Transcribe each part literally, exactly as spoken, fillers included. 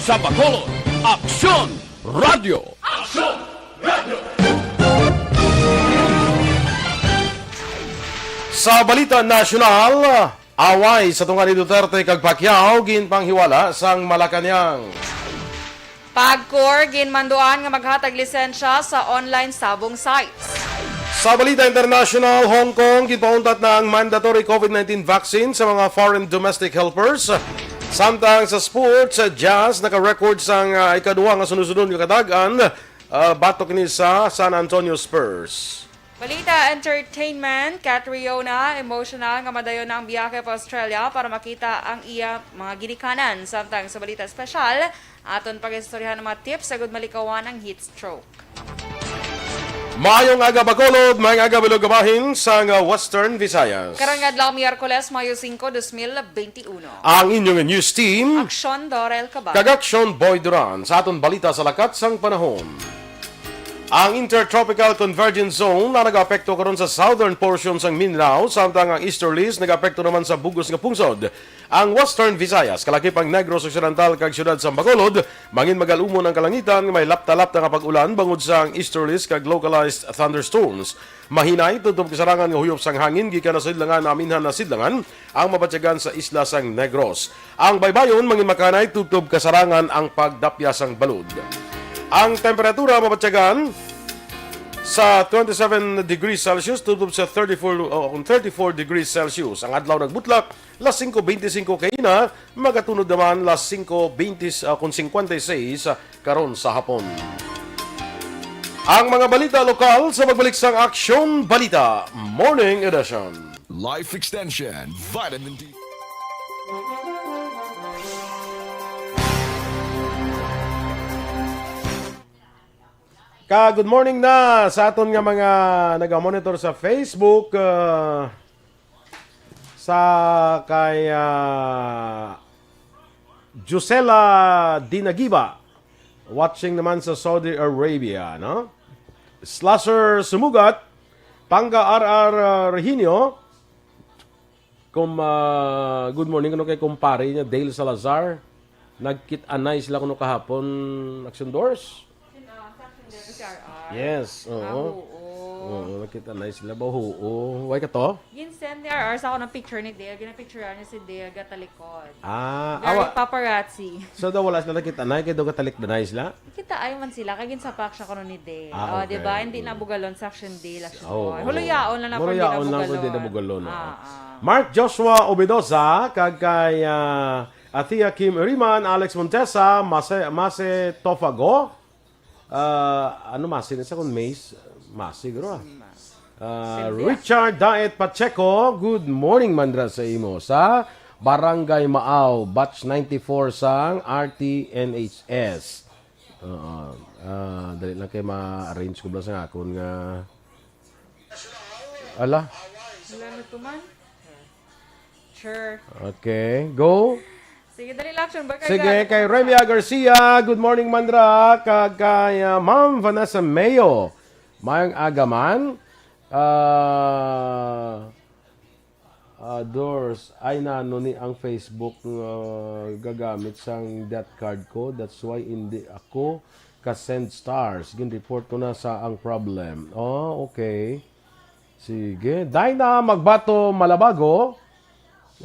Sa Bacolod, Aksyon Radio. Sa balita nasyonal, away sa tunga ni Duterte kag Pacquiao ginpanghiwala sang Malacañang. PAGCOR ginmanduan nga maghatag lisensya sa online sabong sites. Sa balita international, Hong Kong, ginpauntat na ang mandatory COVID nineteen vaccine sa mga foreign domestic helpers. Samtang sa sports, Jazz naka-record sang, ah, ikaduha nga sunod-sunod nga kadagan, ah, batok ni sa San Antonio Spurs. Balita entertainment, Catriona, emotional nga madayon na ang biyahe pa Australia para makita ang iya mga ginikanan. Samtang sa balita espesyal, aton pag-istoryahan ang mga tips sa gud malikawan ang heat stroke. Maayong aga, Bacolod, maayong aga, Bilog Bahin, sang, ah, Western Visayas. Karong adlaw, Miyerkules, Mayo singko, dos mil benti uno. Ang inyong news team, Aksyon Dorel Cabal. Kag Aksyon Boy Duran sa aton balita sa lakat sang panahon. Ang Intertropical Convergence Zone na nagaapekto karon sa southern portion sang Mindanao, samtang ang Easterlies nagaapekto naman sa bug-os nga pungsod. Ang Western Visayas, kalakip ang Negros Occidental kag siyudad sa Bacolod, mangin magalumon ang kalangitan nga may lapta-lapta nga pag-ulan bangod sang easterlies kag localized thunderstorms. Mahinay tubtob kasarangan nga huyop sang hangin gikan sa sidlangan, aminhan na sidlangan ang mabatyagan sa isla sang Negros. Ang baybayon mangin makanay tubtob kasarangan ang pagdapya sang balod. Ang temperatura mabatyagan sa twenty-seven degrees Celsius tubtob sa thirty-four, o, kung thirty-four degrees Celsius. Ang adlaw nagbutlak, las singko benti singko kaina, magatunod naman las singko benti, ah, kon singkwenta y seis, ah, karon sa hapon. Ang mga balita lokal sa pagbalik sang Aksyon Balita Morning Edition. Life Extension, Vitamin D. Ka good morning na sa aton nga mga naga-monitor sa Facebook, ah, sa kay, ah, Josela Dinagiba, watching naman sa Saudi Arabia, no? Slasher Sumugat, Pangga R R Reginio, kum-, ah, good morning, ano kay kumpare niya, Dale Salazar. Nagkit-anay sila kuno kahapon, Action Doors. Sin-, ah, sa Action Doors, si R R. Yes, oo. Ah, oo. Oo, nagkit-anay sila ba? Oo. Why ka to? Gin-send ni R R sa ako ng picture ni Dale. Ginapicturean niya si Dale, gatalikod. Ah, very awa. Paparazzi. So, daw wala sila nagkit-anay, kay daw gatalikdanay sila? Kita ay man sila, kay ginsapak siya kuno ni Dale. Ah, oh, di ba? Okay. Hindi na bugalon sa Action Dale, Action Doors. Oo. Huluyaon lang na kung di na bugalon. Huluyaon lang kung di na bugalon, oo. Ah, ah. Mark Joshua Obidosa, kag kay, ah, Athea Kim Uriman, Alex Montesa, Mase, Mase Tofago. Ah, ano, Mase na sa kung Mace? Mase, guro, ah. Mase. Ah, Silvia. Richard Daet Pacheco, good morning, mandra sa imo. Sa Barangay Maaw, batch ninety-four sang R T N H S. Oo. Ah, dali lang kay ma-arrange ko lang sa akon nga. Ala. Wala na to man. Sure. Okay, go. Sige, dali lang, Action Boy. Sige, kay Remia Garcia, good morning, mandra. Kag kay, ah, Ma'am Vanessa Mayo, mayong aga man. Ah, ah, Dors, ay nano ni ang Facebook nga gagamit sang death card ko. That's why hindi ako ka-send stars. Gin-report ko na sa ang problem. Oh, okay. Sige. Dinah Magbato Malabago,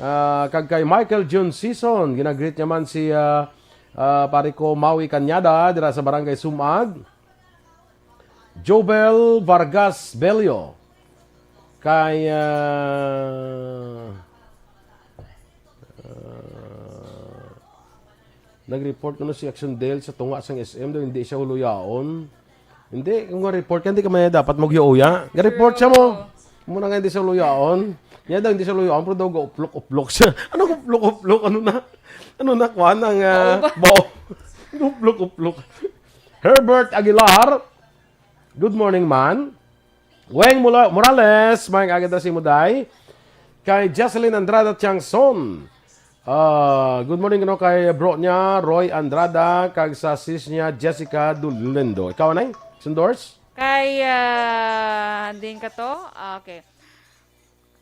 ah, kag kay Michael June Season. Ginagreet niya man si, ah, ah, pare ko Maui Cañada dira sa Barangay Sumag. Jobel Vargas Bello. Kay, ah, ah, nag-report kuno si Action Dale sa tunga sang S M daw, hindi siya huluyaon. Hindi, kung nga report ka, hindi ka man dapat mag-uya. Nga report siya mo. True. Muna nga hindi siya huluyaon. Niya daw hindi siya huluyaon, pero daw ga-uplok-uplok siya. Ano uplok-uplok? Ano na? Ano na, kuha ng, ah, bao? Uplok-uplok. Herbert Aguilar, good morning, man. Weng Mula-, Morales, mayong aga sa imo, day. Kay Jocelyn Andrada Tiangson. Ah, good morning, no, kay bro niya, Roy Andrada, kag sa sis niya, Jessica Dulendo. Ikaw, anay? Sendors? Kay, ah, din ka to? Ah, okay.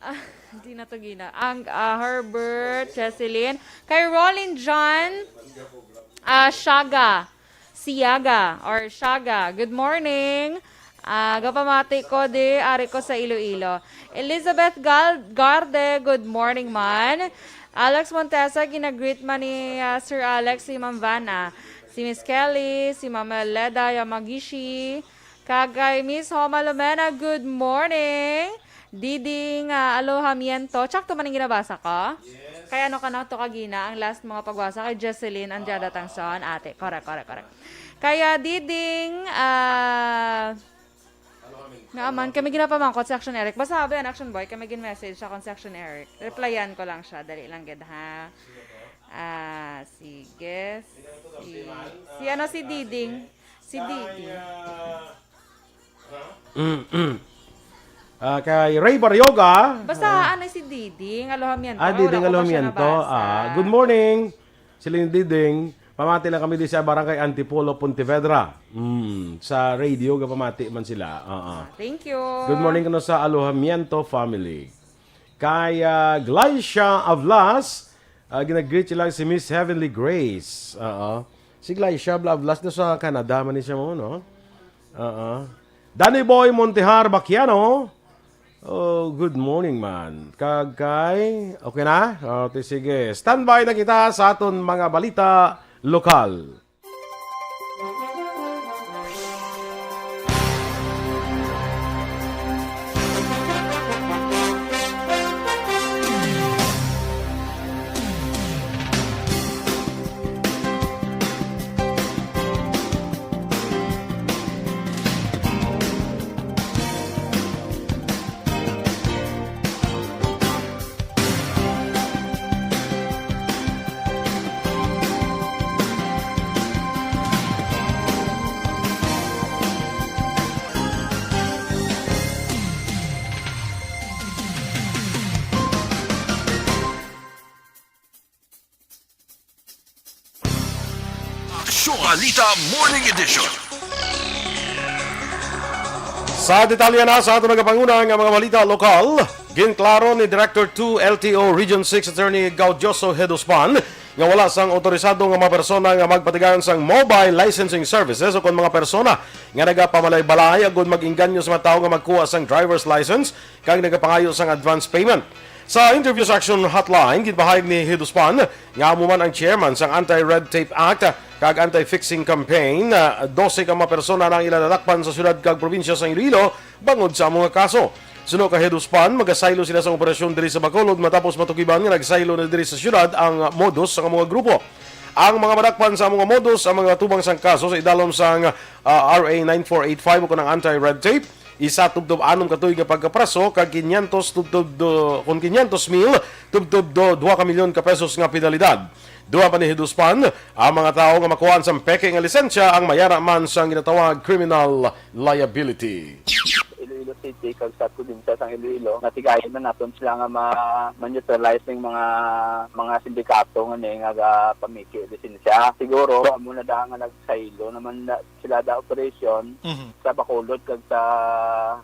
Ah, di na to gina. Ang, ah, Herbert, Chesilyn. Kay Rollin John, Ah, Shaga. Siaga or Shaga. Good morning. Ah, gapamati ko di, ari ko sa Iloilo. Elizabeth Gal-, Garde, good morning man. Alex Montesa, ginagreet man ni, ah, Sir Alex si Ma'am Vanna. Si Miss Kelly, si Ma'am Leda Yamagishi. Kag kay Miss Homa Lumena, good morning. Diding, ah, Alojamiento. Tsakto man ang ginabasa ko? Yes. Kay ano ka na to kagina, ang last mga pagbasa kay Jocelyn Andrada Tangson. Ate, correct, correct, correct. Kaya Diding, ah, nga man, kami ginapamangkot si Action Eric. Basta sabi ang Action Boy, kami gin-message sa kon si Action Eric. Replyan ko lang siya. Dali lang gid, ha? Ah, sige. Si, si ano, si Diding? Si Diding. Mm-mm. Ah, kay Ray Barrioga. Basta, Ah. ano, si Diding Alojamiento. Ah, Diding Wala ko pa siya Alojamiento. nabasa. Ah, good morning. Sila ni Diding. Pamati lang kami di sa Barangay Antipolo, Pontevedra. Mm, sa radio, gapamati man sila. Oo. Ah, thank you. Good morning kuno sa Alojamiento family. Kay, ah, Glycia Avlas, ah, ginag-greet sila si Miss Heavenly Grace. Oo. Si Glycia Bla-, Avlas na sa Canada man ni siya mo, no? Oo. Danny Boy Montehar Baquiano. Oh, good morning, man. Kag kay, okay na? O, ti, sige. Standby na kita sa aton mga balita lokal. Aksyon Balita Morning Edition. Sa detalye na sa aton nagapanguna nga mga balita lokal, ginklaro ni Director two L T O Region six Attorney Gaudioso Heduspan nga wala sang autorisado nga mga persona nga magpatigayon sang mobile licensing services o kon mga persona nga nagapamalay-balay agud mag-inganyo sa mga tawo nga magkuha sang driver's license kag nagapangayo sang advance payment. Sa interview sa Action Hotline, ginpahayag ni Heduspan nga amo man ang chairman sang Anti-Red Tape Act kag Anti-Fixing Campaign. Ah, dose ka mga persona na ang ila nadakpan sa syudad kag probinsya sang Iloilo bangod sa amo nga kaso. Suno kay Heduspan, magasaylo sila sa operasyon diri sa Bacolod matapos matukiban nga nagsaylo na diri sa syudad ang modus sang amo nga grupo. Ang mga madakpan sa amo nga modus ang mga tubang sang kaso sa idalom sang, ah, R A nine four eight five o kon ang Anti-Red Tape. Isa tubtob anom ka tuig nga pagkapreso kag quinientos tubtob do, kon quinientos mil tubtob do, dua ka milyon ka pesos nga penalidad. Duha pa ni Heduspan, ang mga tawo nga makuhaan sang peke nga lisensya ang mayara man sang ginatawag criminal liability. Iloilo City kag sa probinsya sang Iloilo, natigayon na naton sila nga ma-, ma-neutralize ning mga, mga sindikato nga ni nga gapamiki lisensya. Siguro amo na da nga nagsaylo naman na sila da operation Mhm. sa Bacolod kag sa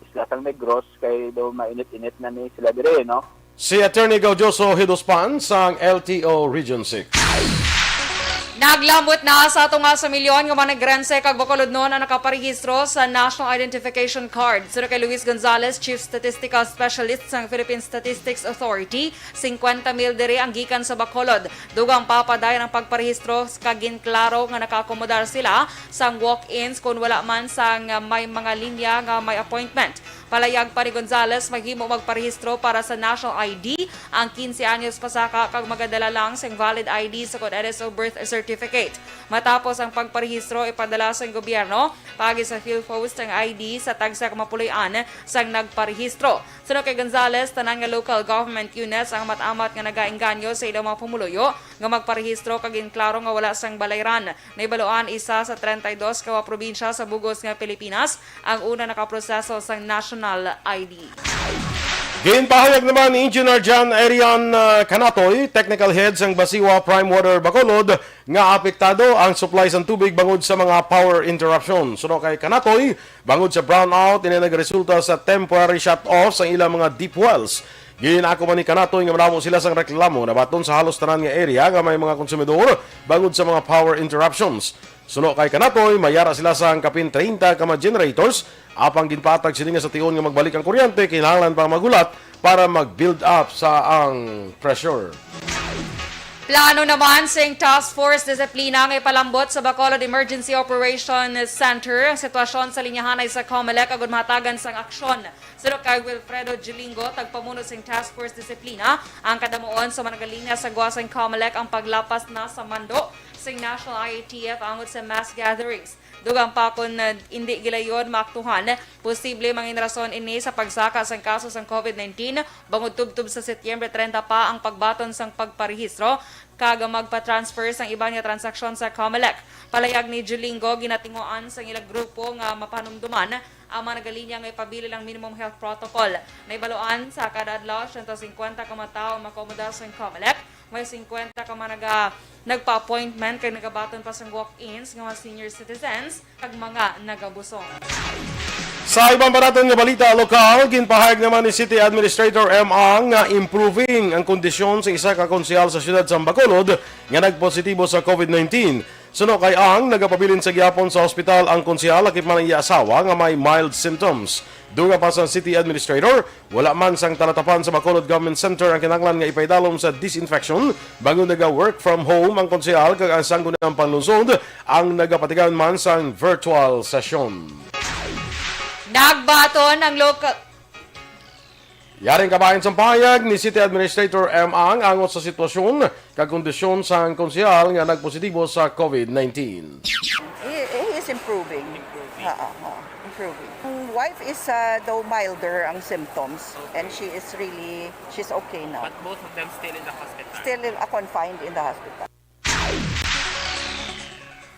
Isla sang Negros, kay daw mainit-init na ni sila dire, no? Si Attorney Gaudioso Hidospan sang L T O Region six. Naglambot na sa tunga sa milyon nga mga Negrense kag Bacolodnon ang nakaparehistro sa National Identification Card. Suno kay Luis Gonzalez, Chief Statistical Specialist sang Philippine Statistics Authority, singkwenta mil diri ang gikan sa Bacolod. Dugang pa padayon ang pagparehistro kag ginklaro nga nakaakomodar sila sang walk-ins kon wala man sang may mga linya nga may appointment. Palayag pa ni Gonzalez, mahimo magparehistro para sa national I D ang quince anyos pasaka kag magadala lang sang valid I D sa kon N S O birth certificate. Matapos ang pagparehistro, ipadala sang gobyerno paagi sa PhilPost ang I D sa tagsa ka mapuloy-an sang nagparehistro. Suno kay Gonzalez, tanan nga local government units ang amat-amat nga nagaengganyo sa ilang mga pumuluyo nga magparehistro kag ginklaro nga wala sang balayran. Nahibaluan, isa sa treinta y dos ka mga probinsya sa bug-os nga Pilipinas ang una nakaproseso sang national I D. Ginpahayag naman ni Engineer John Arian, ah, Canatoy, technical head sang Basiwa Prime Water Bacolod, nga apektado ang supply sang tubig bangod sa mga power interruption. Suno kay Canatoy, bangod sa brownout, ini nagresulta sa temporary shut-off sa ilang mga deep wells. Ginako man ni Canatoy nga madamo sila sang reklamo nabaton sa halos tanan nga area nga may mga konsumidor bangod sa mga power interruptions. Suno kay Canatoy, may yara sila sang kapin treinta ka mga generators, apang ginpatag sini nga sa tion nga magbalik ang kuryente, kinahanglan pa maghulat para mag-build up sa ang pressure. Plano naman sing Task Force Disiplina nga ipalambot sa Bacolod Emergency Operation Center ang sitwasyon sa linyahanay sa Comelec agud mahatagan sang aksyon. Suno kay Wilfredo Gilingo, tagpamuno sing Task Force Disiplina, ang kadamuon sa managalinya sa gwa sang Comelec ang paglapas na sa mando sing National I A T F angot sa mass gatherings. Dugang pa kon, uh, indi gilayon maaktuhan, posible mangin rason ini sa pagsaka sang kaso sang covid nineteen, bangod tubtob sa Setyembre treinta pa ang pagbaton sang pagparehistro kag magpa-transfer sang iban nga transaksyon sa Comelec. Palayag ni Julingo, ginatinguan sang ila grupo nga mapanumduman ang mga nagalinya nga ipabilin ang minimum health protocol. Naibaluan sa kada adlaw, siyento singkwenta ka mga tawo ang makomoda sang Comelec. May singkwenta ka mga naga-, nagpa-appointment kag nagabaton pa sang walk-ins nga mga senior citizens kag mga nagabusong. Sa iban pa naton nga balita lokal, ginpahayag naman ni City Administrator M. Ang nga improving ang kondisyon sa isa ka konsehal sa siyudad sa Bacolod nga nagpositibo sa covid nineteen. Suno kay Ang, nagapabilin sa gihapon sa ospital ang konsehal, lakip man ang iya asawa nga may mild symptoms. Dugang pa sa City Administrator, wala man sang talatapan sa Bacolod Government Center ang kinahanglan nga ipaidalom sa disinfection, bangod naga-work from home ang konsehal kag ang Sangguniang Panlungsod ang nagapatigayon man sang virtual session. Nagbaton ang local Yaring kabahin sang pahayag ni City Administrator M. Ang angot sa sitwasyon kag kondisyon sang konsehal nga nagpositibo sa covid nineteen. He, he is improving. Improving. Ha, ha, improving. Ang wife is, uh, though milder ang symptoms, and she is really, she's okay now. But both of them still in the hospital. Still in, uh, confined in the hospital.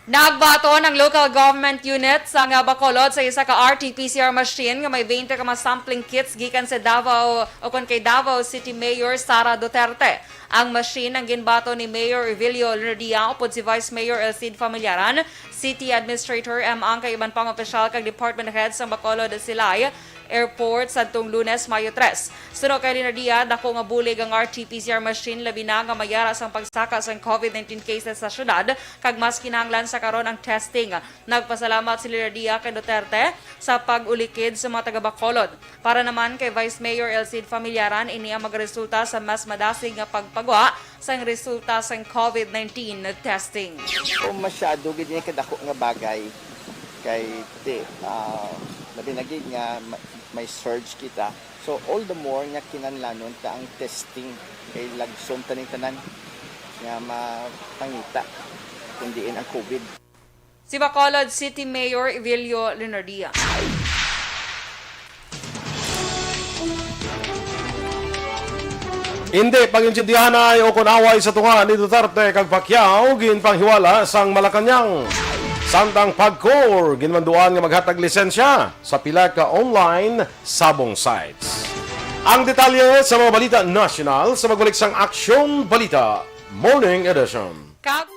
Nagbaton ang local government unit sa nga Bacolod sa isa ka R T P C R machine nga may twenty ka mga sampling kits gikan sa Davao o kon kay Davao City Mayor Sara Duterte. Ang machine ang ginbaton ni Mayor Evilio Lenadia upod si Vice Mayor El Cid Familiaran, City Administrator M. Ang kag iban pang opisyal kag department heads sang Bacolod Silay Airport sadtong Lunes, Mayo tres. Suno kay Lenadia, dako nga bulig ang R T P C R machine, labi na nga mayara sang pagsaka sang covid nineteen cases sa syudad, kag mas kinahanglan sa karon ang testing. Nagpasalamat si Lenadia kay Duterte sa pag-ulikid sa mga taga-Bacolod. Para naman kay Vice Mayor El Cid Familiaran, ini ang magresulta sa mas madasig nga pagpagwa sang resulta sang covid nineteen testing. O, masyado gid ini kadako nga bagay kay, ti, ah, labi na gid nga ma-, may surge kita. So, all the more nga kinahanglanon ta ang testing kay lagson ta ning tanan nga mapangita kung diin ang covid. Si Bacolod City Mayor Evilio Lenadia. Indi pag-intindihanay o kon away sa tunga ni Duterte kag Pacquiao ginpanghiwala sang Malacañang. Samtang PAGCOR ginmanduan nga maghatag lisensya sa pila ka online sabong sites. Ang detalye sa mga balita nasyonal sa pagbalik sang Aksyon Balita Morning Edition. Kag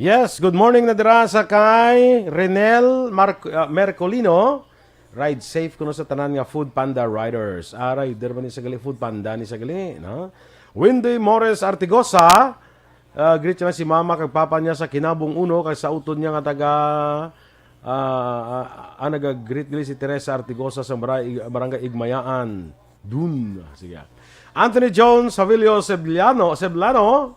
Yes, good morning na dira sa kay Renel Mar-, ah, Mercolino. Ride safe kuno sa tanan nga Food Panda riders. Ah, rider man ni sa gali, Food Panda ni sa gali, no? Windy Mores Artigosa, ah, greet niya si mama kag papa niya sa Kinabong Uno, kag sa utod niya nga taga, ah, ah, ah, nag-greet gali si Teresa Artigosa sa Bara-, Barangay Igmayaan. Dun. Sige. Anthony Jones Savilio Seblano, Seblano.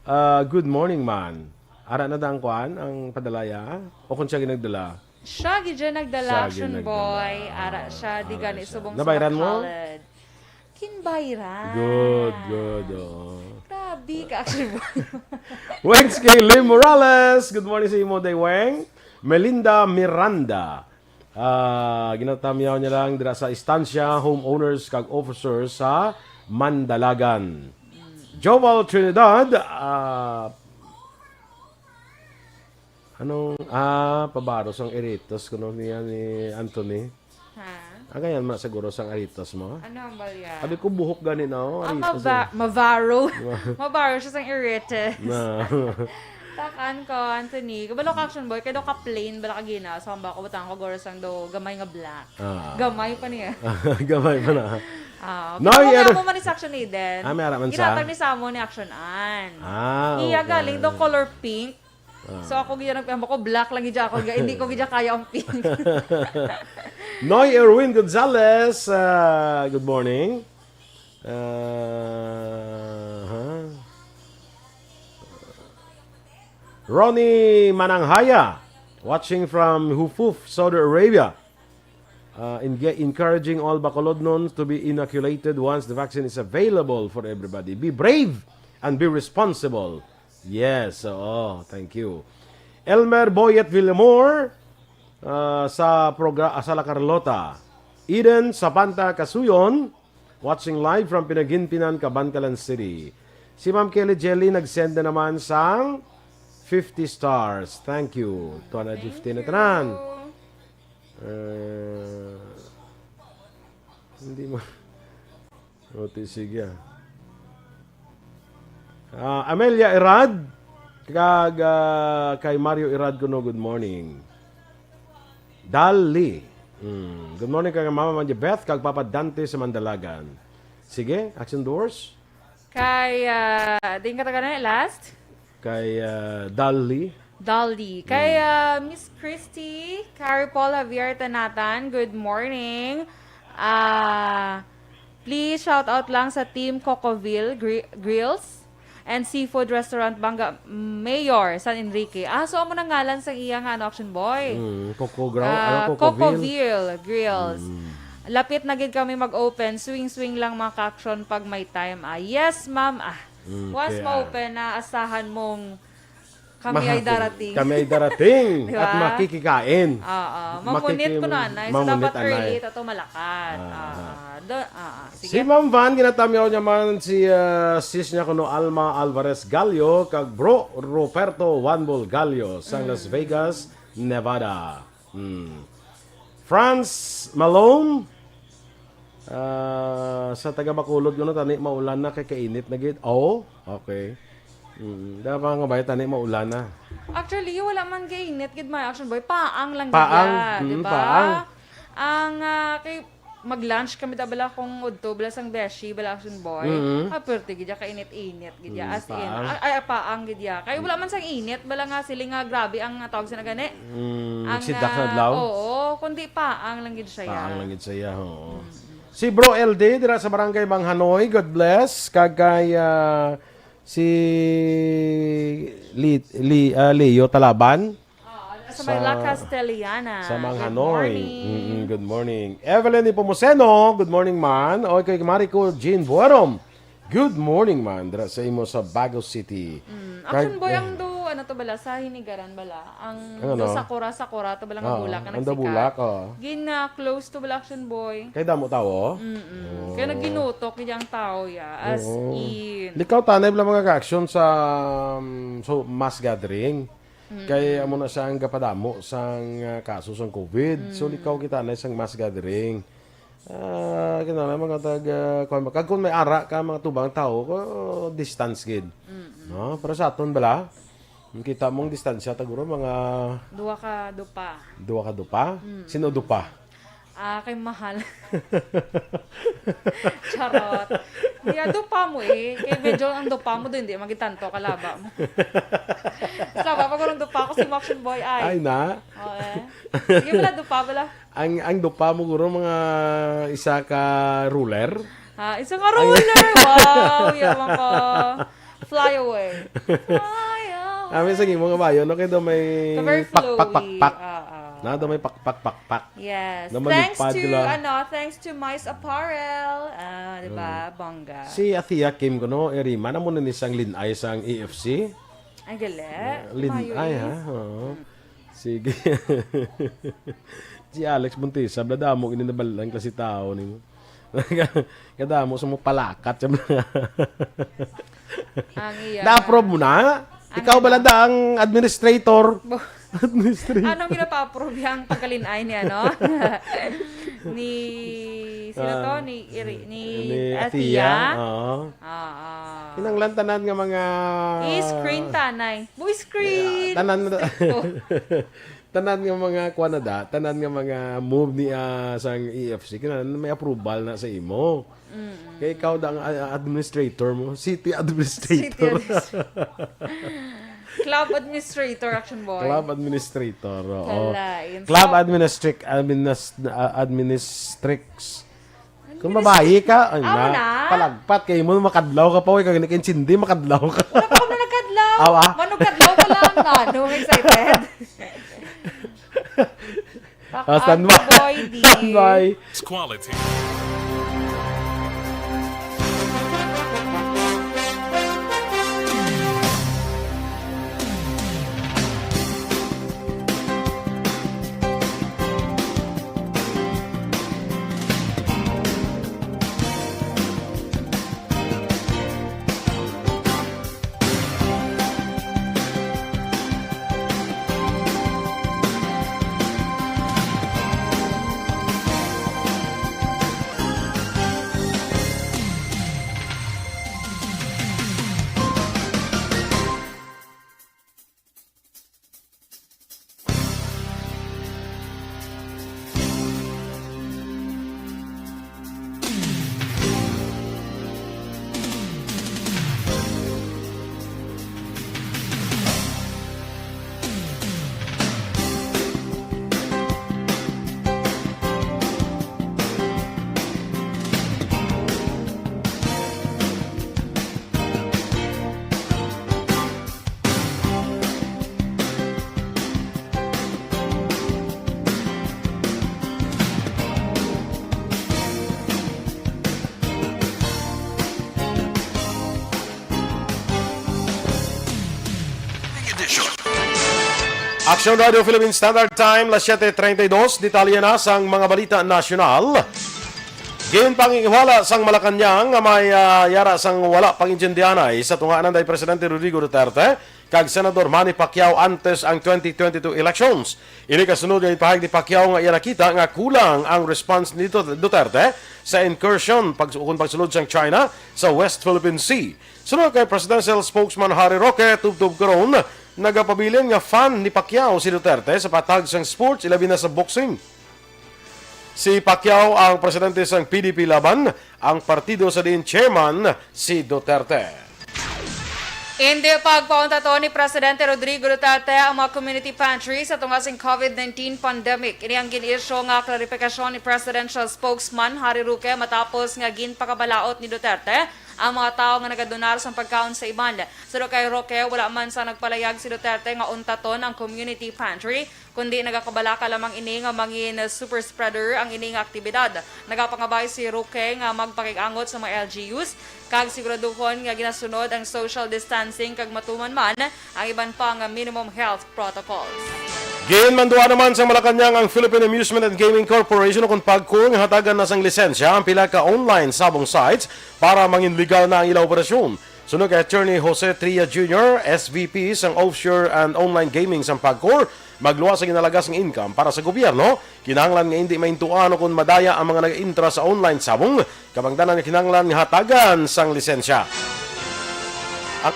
Ah, good morning, man. Ara na da ang kwan, ang padalaya? O kung siya ginagdala? Siya gid siya nagdala, Siya Action ginagdala. Boy. Ara Ah, siya, di ara gani siya. subong sa Nabayran mo? Bacolod. Kinbayran. Good, good, oo. Grabe ka, Action Boy. Wengs kay Lim Morales. Good morning sa imo, Day Weng. Melinda Miranda. Ah, ginatamyaw niya lang dira sa Estancia, homeowners kag officers sa Mandalagan. Joval Trinidad, ah, anong, ah, pabaros ang iritos kuno niya ni Anthony. Ha? Ang ganyan man siguro sang aritos mo. Ano ang balya? Abi ko buhok gani na, oh, Ang aritos mava-, eh. mavaro. Ma- Mavaro siya sang iritis. Na. Takan ko, Anthony. Kabalo ka, Action Boy, kaya daw ka plain, bala ka gina. So, ang bako, butang ko, goro sang do, gamay nga black. Ah. Gamay pa niya. Gamay pa na. Ah, Noy, pero er- mo man is Action Eden. Ah, may ara man sa? Ginatag ni Samo ni Action Ann. Ah, Iya okay. galing do color pink. Ah. So, ako gid nagpahambak ko, black lang gid ako. Hindi ko gid kaya ang pink. Noy Erwin Gonzalez, ah, good morning. Ah, ha? Ronnie Mananghaya, watching from Hufuf, Saudi Arabia. Uh, enga-, encouraging all Bacolodnons to be inoculated once the vaccine is available for everybody. Be brave and be responsible. Yes, oo. Thank you. Elmer Boyet Villamor, uh, sa progra-, ah, sa La Carlota. Eden Sapanta Kasuyon, watching live from Pinaginpinan, Kabankalan City. Si Ma'am Kelly Jelly nag-send na naman sang fifty stars. Thank you. Two hundred fifty na tanan. Uh, hindi mo. O, ti, sige, ah. Ah, Amelia Irad, kag, ah, kay Mario Irad kuno, good morning. Dali. Hmm. Good morning kay Mama Manja Beth, kag Papa Dante sa Mandalagan. Sige, action doors. Kay, ah, di ka taga na last? Kay, ah, Dali. Dali. Kay, Mm. ah, Miss Christy, Carrie Paul Javier Tanatan, good morning. Ah, please shout out lang sa Team Cocoville Gri-, Grills and Seafood Restaurant, Banga Mayor, San Enrique. Ah, so amo nang ngalan sang iya nga, ano, Action Boy? Mm, Coco Ground, Ah, ano, Cocoville? Cocoville Grills. Mm. Lapit na gid kami mag-open. Swing-swing lang, mga ka-action, pag may time. Ah, yes, ma'am. Ah, Mm, once kaya ma-open na, asahan mong kami ay Maha-, darating. kami ay darating Di at ba? makikikain. Oo. Mamunit Makiki-, ko na, anay. So, mamunit, dapat anay. early, tato malakat. Ah, Oo. ah. Do, ah, ah, Si sige. Ma'am Van, ginatamyaw niya man si, ah, sis niya kuno Alma Alvarez Gallo, kag Bro Roberto Wanbol Gallo, sang Las Mm. Vegas, Nevada. Hmm. Franz Malone, ah, sa taga Bacolod, kuno tani, maulan na kay kainit na gid. Oh, okay. Mm, dapat nga ba, tani, maulan na. Actually, wala man kainit gid, my action boy. Paang lang gid Paang, ya, di mm, ba? Paang. Ang, ah, kay mag-lunch kami ta bala kung udto bala sang beshi bala action boy. Mm. Ah, perte gid ya, kainit-init gid ya. Mm, As in, paang. Ay, ay, paang gid ya. Kay wala man sang init bala nga sila nga grabe ang tawag sa nagani. Mm, Ang, sidak sa ah, adlaw? Oo, kundi paang lang gid siya ya. Paang lang gid siya, oo. Mm. Si Bro L D dira sa Barangay Manghanoy, God bless. Kag kay, ah, si Li-, Li-, ah, Leo Talaban. Ah, sa Sa, Manila, Castellana. Sa Good Manghanoy. Morning. Mm-mm, good morning. Evelyn Ipomuceno, good morning, man. O kay Mariko Jean Buarom, good morning, man. Dira sa imo sa Bago City. Mm. Kag-, Action boy, ang eh. do, ano to bala, sa Hinigaran bala. Ang Ang do ano? Sakura, Sakura to bala nga Oo, bulak, nga ang do nagsikat. bulak, oo. Gin, ah, close to bala, action boy. Kay damo tawo? Mm-mm. Oo. Kaya naginutok gid ang tao, ya. As Oo. in. Likaw, tanay bala mga ka-action sa, um, so, mass gathering. Mm. Kay amo na siya ang gapadamo sang, ah, kaso sang COVID. So, Mm. likaw kita na sang mass gathering. Ah, kinahanglan mga tag, ah, kung, kag kung may ara ka, mga tubang tao, ko, distance gid. Mm-mm. No? Pero sa aton bala, ang kita mong distansya, taguro, mga Duha ka dupa. Duha ka dupa? Mm. Sino dupa? Ah, kay mahal. Charot. Di, ah, dupa mo eh. Kay medyo ang dupa mo doon, di magitanto kalaba mo. Sa ba, pag dupa ko si Moction Boy ay. Ay na? Oo eh. Sige, wala dupa, wala. Ang, ang dupa mo, guro, mga isa ka ruler? Ah, isa ka Ay. ruler! Wow! Yaman ka. Fly away. Fly away. Kami sa imo nga bayo, no? Kaya daw may Ka very pakpak, flowy. pakpak. Ah, ah. Na daw may pakpak, pakpak. Yes. Na Thanks malipad to, sila. ano, thanks to Mice Apparel. Ah, di ba? Mm. Bongga. Si Athea Kim ko, no? Erima na mo na ni sang linay sang A F C. Ay, gali. Ah, linay, Mayo ha? is. Oo. Mm. Sige. Si Alex Montesa, bala damo ini nabalaan klase tao nimo. Kadamo sa mo palakat siya. Ang iya. Na-approve mo na? Ang Ikaw ba ano? lang da ang administrator? Bo- Administrator. Anong ginapa-approve yang pagkalinay ni ano? Ni, sino to? Ah, Ni Iri-, ni ni Athea? Athea, oo. Oo. Kinanglan tanan nga mga I-screen tanay. Boy, screen! Yeah, tanan na Stricto. Tanan nga mga kuwan na da, tanan nga mga move ni, ah, sang A F C, kinahanglan may approval na sa imo. Mm-mm. Kay ikaw da ang, ah, administrator mo, city administrator. City administrator. Club administrator, action boy. Club administrator, oo. Kalain. Club So, administric-, administ-, ah, administrix. Kung babayi ka, ay Amo na, na. palagpat kay mo, makadlaw ka pa, oy, kag nakainsindi, makadlaw ka. Wala pa ko na nagkadlaw. Awa. Manugkadlaw pa lang na. No, excited. Ah, standby. Boy, di. Standby. It's quality. Action Radio Philippine Standard Time, las siete treinta y dos. Detalye na sang mga balita nasyonal. Ginpangiwala sang Malacañang nga may, ah, yara sang wala pangintindihanay sa tunga ni Presidente Rodrigo Duterte kag Senador Manny Pacquiao antes ang twenty twenty-two elections. Ini kasunod nga ipahayag ni Pacquiao nga iya nakita nga kulang ang response ni Dut-, Duterte sa incursion pag-, ukon pagsulod sang China sa West Philippine Sea. Suno kay Presidential Spokesman Harry Roque, tubtob karon, nagapabilin nga fan ni Pacquiao si Duterte sa patag sang sports, ilabi na sa boxing. Si Pacquiao ang presidente sang P D P Laban, ang partido sa diin chairman si Duterte. Indi pagpauntaton ni Presidente Rodrigo Duterte ang mga community pantry sa tunga sing COVID nineteen pandemic. Ini ang gin-issue nga klarifikasyon ni Presidential Spokesman Harry Roque matapos nga ginpakabalaod ni Duterte ang mga tawo nga nagadonar sang pagkaon sa iban. Suno kay Roque, wala man sa nagpalayag si Duterte nga untaton ang community pantry, kundi nagakabalaka lamang ini nga mangin super spreader ang ini nga aktibidad. Nagapangabay si Roque nga magpakig-angot sa mga L G Us kag siguraduhon nga ginasunod ang social distancing kag matuman man ang iban pa nga minimum health protocols. Ginmanduan naman sang Malacañang ang Philippine Amusement and Gaming Corporation, ukon PAGCOR, nga hatagan na sang lisensya ang pila ka online sabong sites para mangin legal na ang ilang operasyon. Suno kay Attorney Jose Tria Junior, S V P sang Offshore and Online Gaming sang PAGCOR, magluwas sa ginalagas nga income para sa gobyerno, kinahanglan nga indi maintuan o kon madaya ang mga nag-intra sa online sabong, kabangdanan nga kinahanglan nga hatagan sang lisensya. Ang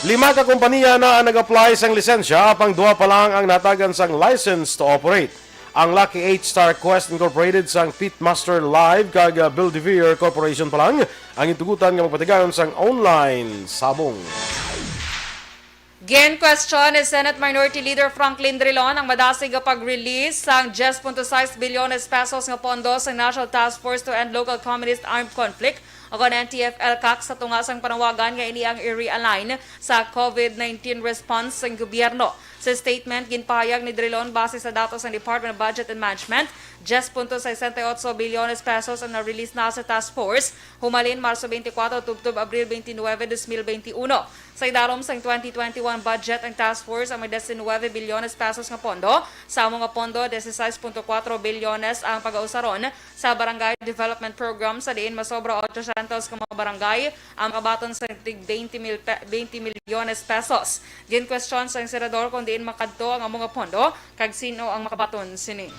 lima ka kompanya na ang nag-apply sang lisensya, apang duha pa lang ang nahatagan sang license to operate. Ang Lucky Eight Star Quest Incorporated sang Pitmaster Live kag, ah, Build Revere Corporation pa lang ang gintugutan nga magpatigayon sang online sabong. Gin-question ni Senate Minority Leader Franklin Drilon ang madasig nga pag-release sang diyes punto sais bilyones pesos nga pondo sang National Task Force to End Local Communist Armed Conflict o kon N T F L CAC sa tunga sang panawagan nga ini ang i-realign sa COVID nineteen response sang gobyerno. Sa statement, ginpahayag ni Drilon, base sa datos sang Department of Budget and Management, diyes punto sesenta y otso bilyones pesos ang na-release na sa task force humalin Marso twenty-four tubtob Abril twenty-nine, dos mil twenty-one. Sa idarom sang twenty twenty-one budget, ang task force ang may diecinueve bilyones pesos nga pondo. Sa amo nga pondo, dieciséis punto kuwatro bilyones ang pagausaron sa Barangay Development Program, sa diin masobra otso siyentos ka mga barangay ang makabaton sa tig twenty mil pe-, twenty milyones pesos. Ginkwestiyon sang senador kon diin makadto ang amo nga pondo kag sin-o ang makabaton sini.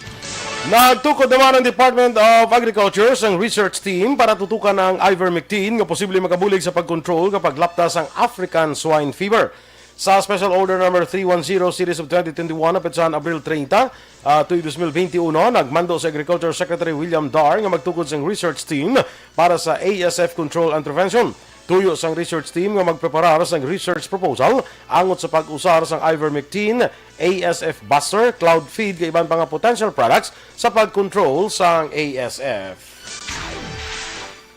Nagtukod naman ang Department of Agriculture sang research team para tutukan ang ivermectin nga posible makabulig sa pagkontrol nga paglapta sang African swine fever. Sa Special Order Number three one zero Series of twenty twenty-one, na petsahan Abril treinta, ah, tuig dos mil benti uno, nagmando si Agriculture Secretary William Dar nga magtukod sang research team para sa A S F control and prevention. Tuyo sang research team nga magpreparar sang research proposal angot sa pag-usar sang ivermectin, A S F buster, cloud feed, kag iban pa nga potential products sa pag-control sang A S F.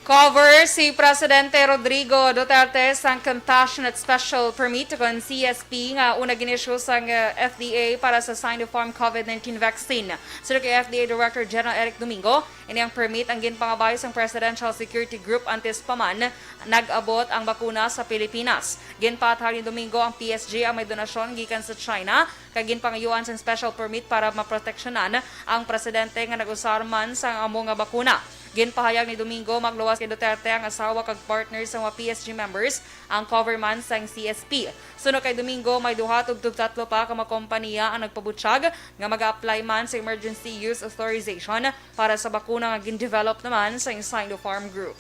Cover si Presidente Rodrigo Duterte sang Compassionate Special Permit, kon C S P, nga una gin-issue sang, uh, F D A para sa Sinopharm COVID nineteen vaccine. Suno kay F D A Director General Eric Domingo, ini ang permit ang ginpangabay sang Presidential Security Group antes pa man nag-abot ang bakuna sa Pilipinas. Ginpahayag ni Domingo ang P S G ang may donasyon gikan sa China, kag ginpangayuan sang special permit para maproteksyonan ang presidente nga nag-usar man sang amo nga bakuna. Ginpahayag ni Domingo, magluwas kay Duterte ang asawa kag partner sa mga P S G members, ang cover man sang C S P. Suno kay Domingo, may duha tubtob tatlo pa ka mga kompanya ang nagpabutyag nga mag-apply man sa emergency use authorization para sa bakuna nga gin-develop naman sa Sinopharm Group.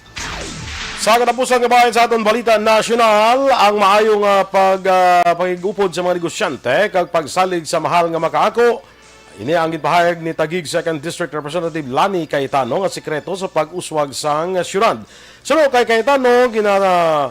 Sa katapusan nga bahin sa aton balita nasyonal, ang maayo nga pag, ah, pakig-upod sa mga negosyante kag pagsalig sa mahal nga makaako. Ini ang ginpahayag ni Taguig Second District Representative Lani Cayetano nga sikreto sa pag-uswag sang siyudad. Suno kay Cayetano, gina-,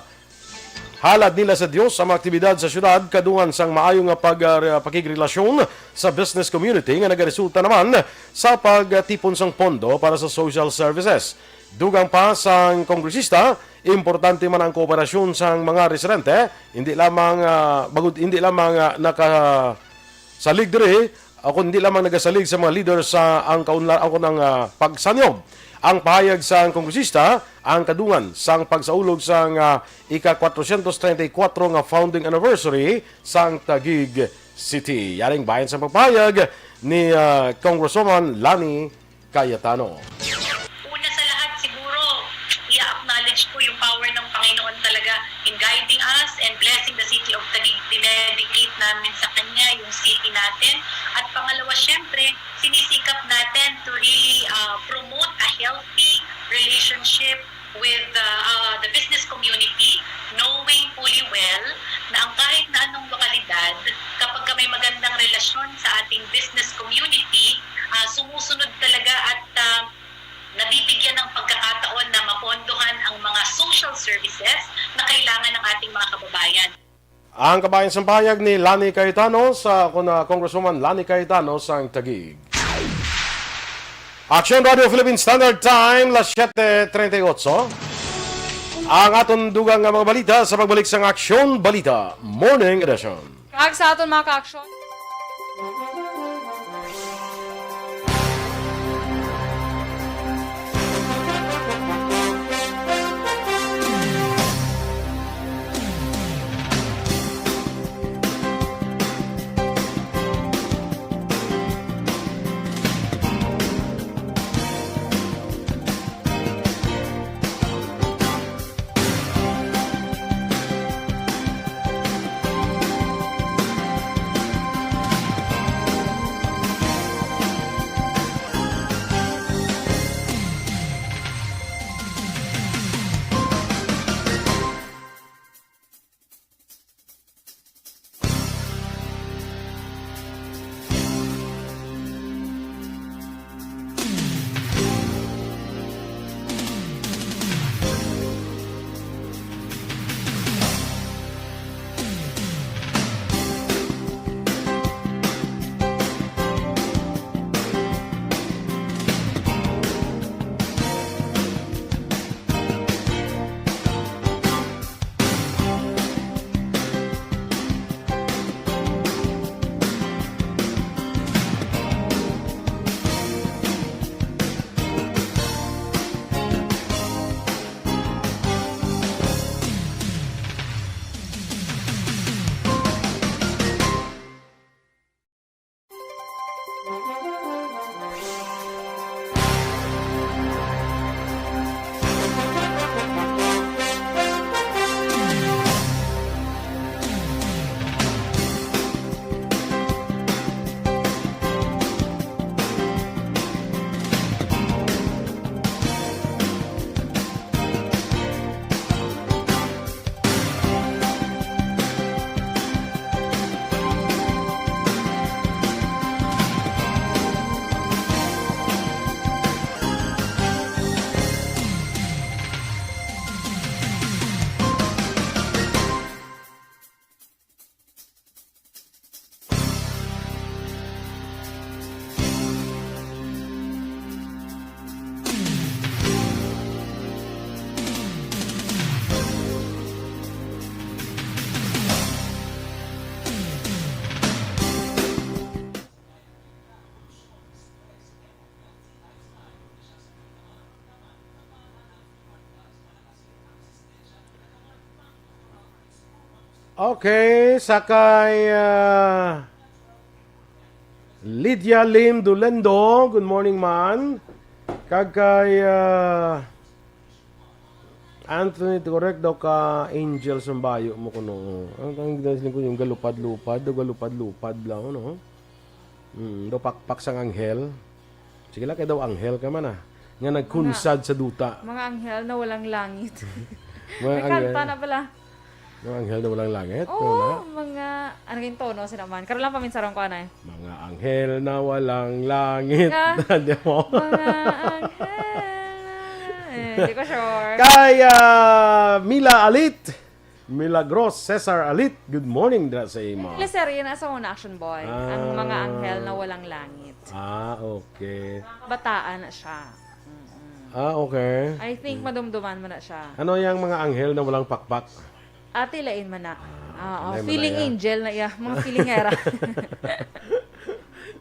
halad nila sa Dios ang mga aktibidad sa siyudad, kadungan sang maayo nga pag-, ah, pakigrelasyon sa business community nga nagaresulta naman sa pagtipon sang pondo para sa social services. Dugang pa sang kongresista, importante man ang kooperasyon sang mga residente, hindi lamang, ah, bagud, hindi lamang, ah, nakasalig diri, o kundi lamang nagasalig sa mga leader sa ang kaunla-, o ang, ah, pagsanyog. Ang pahayag sang kongresista, ang kadungan sang pagsaulog sang, ah, ika-kwatrosyentos treinta y kuwatro nga founding anniversary sang Taguig City. Yaring bahin sa pagpahayag ni, ah, Congresswoman Lani Cayetano. Una sa lahat, siguro, i-acknowledge ko yung power ng Panginoon talaga in guiding us and blessing the city of Taguig. Dinedicate namin sa Kanya yung city natin. At pangalawa, syempre, sinisikap natin to really uh, promote a healthy relationship with uh, uh, the business community, knowing fully well na ang kahit na anong lokalidad, kapag ka may magandang relasyon sa ating business community, uh, sumusunod talaga at uh, nabibigyan ng pagkakataon na mapondohan ang mga social services na kailangan ng ating mga kababayan. Ang kabayan sang pahayag ni Lani Cayetano sa kun, ah, Congresswoman Lani Cayetano sang Taguig. Action Radio Philippine Standard Time, las siete treinta y ocho. Ang aton dugang nga mga balita sa pagbalik sang Aksyon Balita Morning Edition. Kag sa aton mga ka-aksyon. Okay, sa kay, ah, Lydia Lim Dulendo, good morning, man. Kag kay, ah, Anthony, correct daw ka, Angel Sumbayo mo kuno. Ang, ang, ang, yung galupad-lupad, daw galupad-lupad lang, no? Mm, daw pakpak sang anghel. Sige lang, kay daw anghel ka man, ah. Nga nagkunsad sa duta. Mga anghel na walang langit. Mga May kanta anghel. Na pala. Mga anghel na walang langit? Oo, Wala? Mga, ano yung tono sa naman? Karoon lang paminsaron ko, ano eh. Mga anghel na walang langit. Ah, Di mo? Mga anghel na walang, eh, di ko sure. Kay, ah, Mila Alit. Milagros Cesar Alit, good morning dira sa imo. Teleserye na sa una, Action Boy. Ang Ah. Mga Anghel na Walang Langit. Ah, okay. Kabataan na siya. Mm-mm. Ah, okay. I think madumduman mo na siya. Ano yung mga anghel na walang pakpak? Ate, lain man na. Ah, Oo, lain man feeling na, yeah. Angel na iya. Mga feelingera.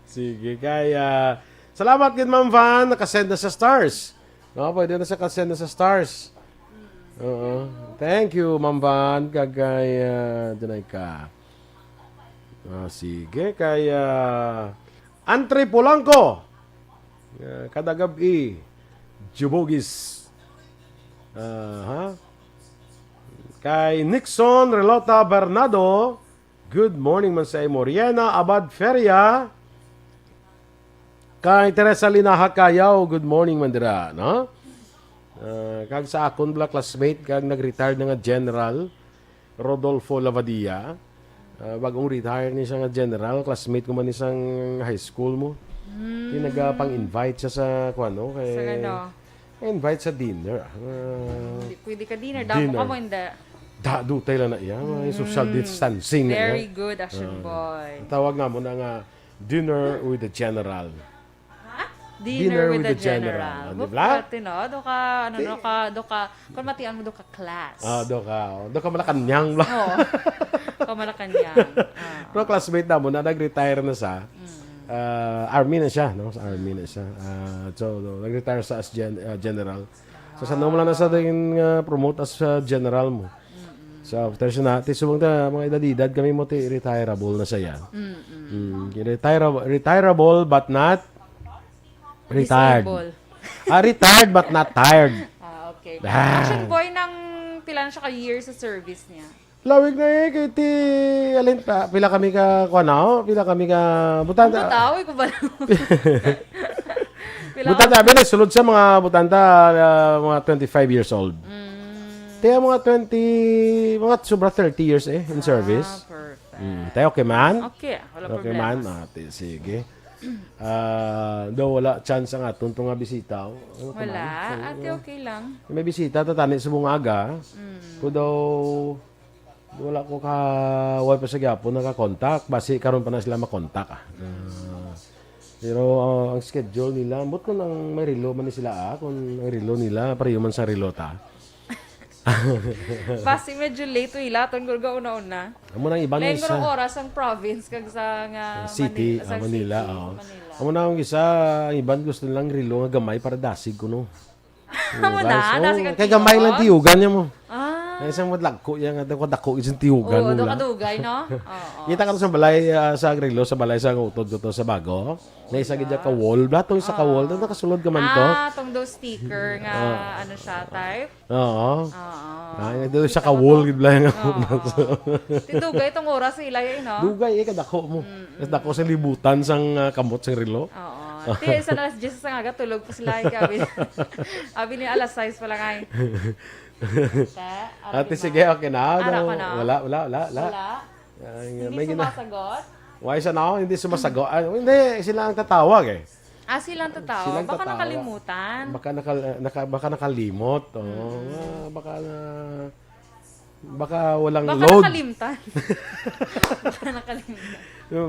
Sige, kaya salamat gid, Ma'am Van, nakasend na sa stars. No, pwede na siya kasend na sa stars. Oo. Thank you, Ma'am Van. Kagay, ah, dunay ka. Ah, sige, kay, ah, Antre Polanco. Ah, kada gab-i, Jubogis. Aha. Kay Nixon Relota Bernardo, good morning man sa imo. Riena Abad Feria, kay Teresa Linaha Kayaw, good morning man dira, no? Ah, kag sa akon bala classmate, kag nag-retire na nga general, Rodolfo Lavadia. Ah, bagong retire ni siya nga general, classmate ko man ni sang high school mo. Ti nagapang-invite siya sa, kuwan, no? Kay Sa ano? Invite sa dinner, ah. Ah, Hindi pwede ka dinner. Damo ka dinner. Mo, hindi. Da, dutay lang na iya. May social Mm. distancing na iya. Very good, Action Ah. Boy. Ang tawag nga mo na nga dinner with the general. Ha? Dinner Dinner with with the the general. General. Ah, di Wa ba? Pati, no? Do ka, ano, Di- do ka, do ka, kung matian mo, do ka class. Ah, do ka, oh. Do ka Malacañang lang. Oo. Ka Malacañang. Ah. Pero classmate na mo na, nag-retire na sa, Mm. ah, army na siya, no? Sa army na siya. Ah, so, no, nag-retire sa as gen-, ah, general. So, sa normal na sa din, ah, promote as, ah, general mo. Mm-mm. So, after siya na, ti subong ta, mga edad-edad kami mo, ti retirable na siya. Mm-mm. Mm, retirable, retirable but not retired. Disable. Ah, retired but not tired. Ah, okay. Ah. Action Boy, nang pila na siya ka years sa service niya? Lawig na eh, kay ti, alin pa, pila kami ka, kuwan na, oh? Pila kami ka, butang Ang ta- butaw, ikaw ba lang? Pila Butang ka- ta, abi na, sulod sa mga butang ta, ah, mga twenty-five years old. Mm. Ti, mga twenty, mga sobra thirty years eh, in service. Ah, perfect. Mm. Tayo, okay man? Okay, wala Okay problema. man? Ah, ti, sige. Ah, daw wala chance ang aton to nga bisita, oh. Ano ka Wala. man? So, Ate, uh, okay lang. May bisita, tatani sa bungaga. Mm. Ko daw, wala ko ka, wala pa sa gyapon nakakontak. Basi karon pa na sila makontak, ah. Ah, pero, ah, ang schedule nila, ambot ko nang may relo man ni sila, ah. Kung ang relo nila, pareho man sa relo ta. Basi medyo late, uy, laton ko ga una-una. Amo nang iban Lain nga ko ng isa. oras ang province kag sa nga City, Mani-, sa ah, Manila, city, oh. Manila. Amo na ang isa, ang iban gusto nilang relo nga gamay para dasig kuno. Amo Diba? na, So, dasig ang kay gamay lang tiog. Tiugan niya mo. Ah. Ang isang madlagko yan, nga dako, dako isang tiugan Oo, mo daw lang. Kadugay, no? Oo. Kita ka to sa balay, ah, sa relo, sa balay sa utod ko to sa bago. Nga isa gid ka wall, blatong isa ka wall, Ah. daw nakasulod ka man to. Ah, tong daw sticker nga, Ah. ano siya, type? Oo. Oo. Ah, doon sa Kita ko kawol, to. gid lang ako. Oo. Ti dugay tong oras sa ila, eh, no? Dugay, eh, kadako mo. Mm, Mas mm. dako sa libutan sang, ah, kamot sang relo. Oo. Ti, sa alas diyes sa nga aga, tulog pa sila, eh, abi. Abi ni alas sais pa lang, ay. Ta, Ate, ate, sige, ma. okay na. Ara No, ko na. wala, wala, wala, wala. Wala. Ay, Hindi may gina- sumasagot? Why siya na? Hindi sumasagot. Ah, hindi, sila ang tatawag, eh. Ah, silang tatawa. Silang Baka tatawa. nakalimutan. Baka nakal-, naka-, baka nakalimot. Oh, Mm. ah, baka na, baka walang Baka load. nakalimtan. Baka nakalimtan.